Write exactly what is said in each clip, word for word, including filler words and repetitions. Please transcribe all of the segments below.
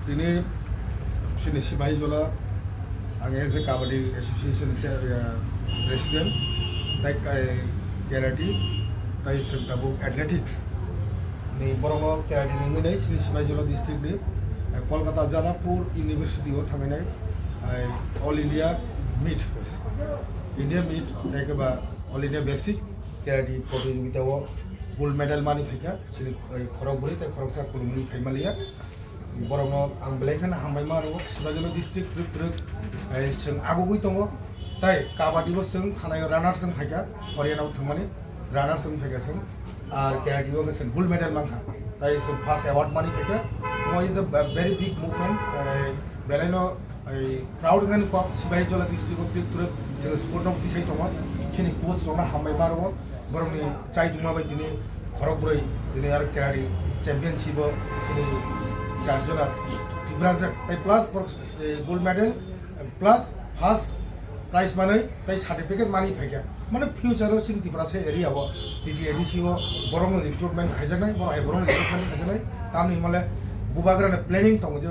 Tini chini Sipahijola, ang as a Kabaddi Association se, uh, President, tai kai karate, tai sengtabuk athletics. Ni borokno karate ni wngwi nai chini Sipahijola district ni, uh, Kolkata Jadavpur University o thangwi nai, uh, All India meet, India meet, ekeba All India basic karate protiyogita o gold medal mani phaikha, chini, uh, khorok bwrwi tai khoroksa kulumni phaimaliya. Borokno ang belai kheno hambai ma rwo, Sipahijola district twrwk twrwk, eh, chwng agugwi tongo. Tai kabaddi bo chwng thanai o runners wng phaikha, Haryana o thangmani runners wng phaikha chwng. Ar karate o khe chwng gold medal mankha. Tai chwng first award mani phaikha. Mo is a very big movement. Eh, belai no, eh, proud wngnani kok, Sipahijola district o twrwk twrwk chwng sport no tisai tongo. Chini coach rokno hambai ma rwo. Borokni chai tongma bai tini khorok bwrwi tini aro karate championship o chini charjona Tiprasa tai plus borok, eh, gold medal plus first prize manwi tai certificate manwi phaikha. Mane future o chini Tiprasa area o T T A D C o borokno recruitment khaijaknai, borok hai borokno recruitment khaijaknai. Tamni himale bubagrani planning tongo je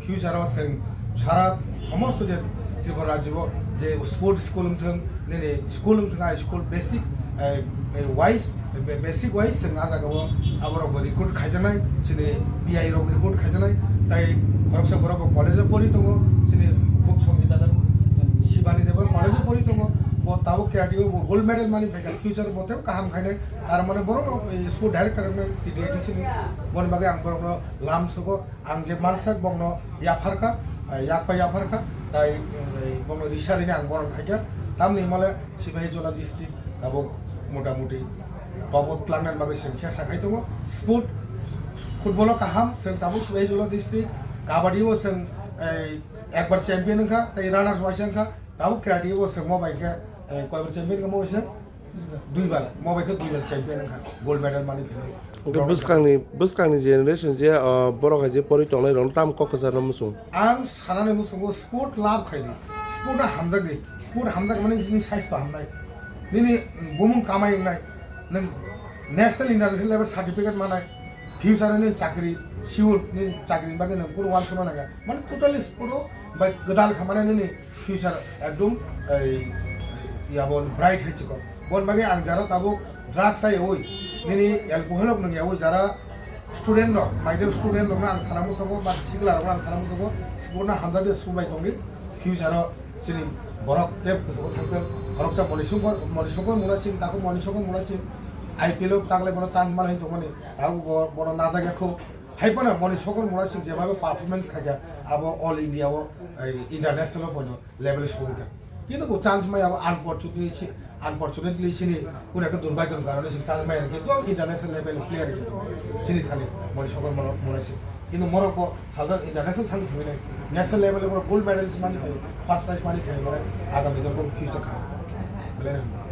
future o chwng sara somosto je Tripura rajyo o je sport school wngthwng, nini school wngthwng, high school basic, eh, eh, wise, be-, basic wise chwng ah jaga o aborok bo recruit khaijaknai, chini P I rok recruit khaijaknai, tai khoroksa borok bo college o pori tongo, chini Bukhuk Songita da Shivani Debra college o pori tongo, bo tabuk karate o bo gold medal mani phaikha, future bo tei kaham khainai, tar mane borok no, eh, sport director no T T A D C ni, boni bagwi ang borok no lam sugo. Ang je mansak bokno yapharkha, eh, yakpa yapharkha, tai, mm, eh, bokno risarini ang bono khaikha. Tamni himale Sipahijola district tabuk motamuti top o twlangnani bagwi chwng khe sakhai tongo. Sport, football o kaham, chwng tabuk Sipahijola district, kabaddi o chwng, eh, ekbar champion wngkha, tei runners waisa wngkha, tabuk karate o chwng mo bai khe, eh, koibar champion wngkha mo waisa? Duibar, mo bai khe duibar champion wngkha, gold medal mani pheno. Hwnkhe bwskangni, bwskangni generation je, o, borok hai je pori tongnai rok tam kok kwchar no muchung. Ang sanani muchungo sport love khai di, sport no hamjak di, sport hamjak mani nini saisto hamnai, nini bumung kamai wngnai, nwng national international level certificate manai, future ni chakri, sure ni chakri ni bagwi nwng kunu uansukna nangya, mane totally sport o bai gwdal kha mane nini future ekdum, ei, yabo bright hai chikon. Bon bagwi ang jara tabuk drugs ai oi. Nini alcohol rok nung yawi jara student rok, minor student rok no ang sana musugo, ba sikla rok no ang sana musugo, sport no hamjak de subai tongdi. Future o chini borok tep kusugo thangkhe, khoroksa Moni Songkor, Moni Songkor muna sin, taku Moni Songkor muna sin, I P L o tagle bono chance mana hin tongmani, taku bo-, bono najak yakho. Hai phano Moni Songkor muna sin jebabe performance khaikha, abo all India o, ei, international o bono level songkha. Kintu bo chance maya bo unfortunately si-, unfortunately sini kunu ekta durbhagyo ni karone sini chance maya, kintu international level player kintu sini thani Moni Songkor mono, mono si. Kintu morok bo salsa international thang thangwi nai. National level o gold medalist mani phai, first prize mani phai, mane agami din bo future kha. Belai no.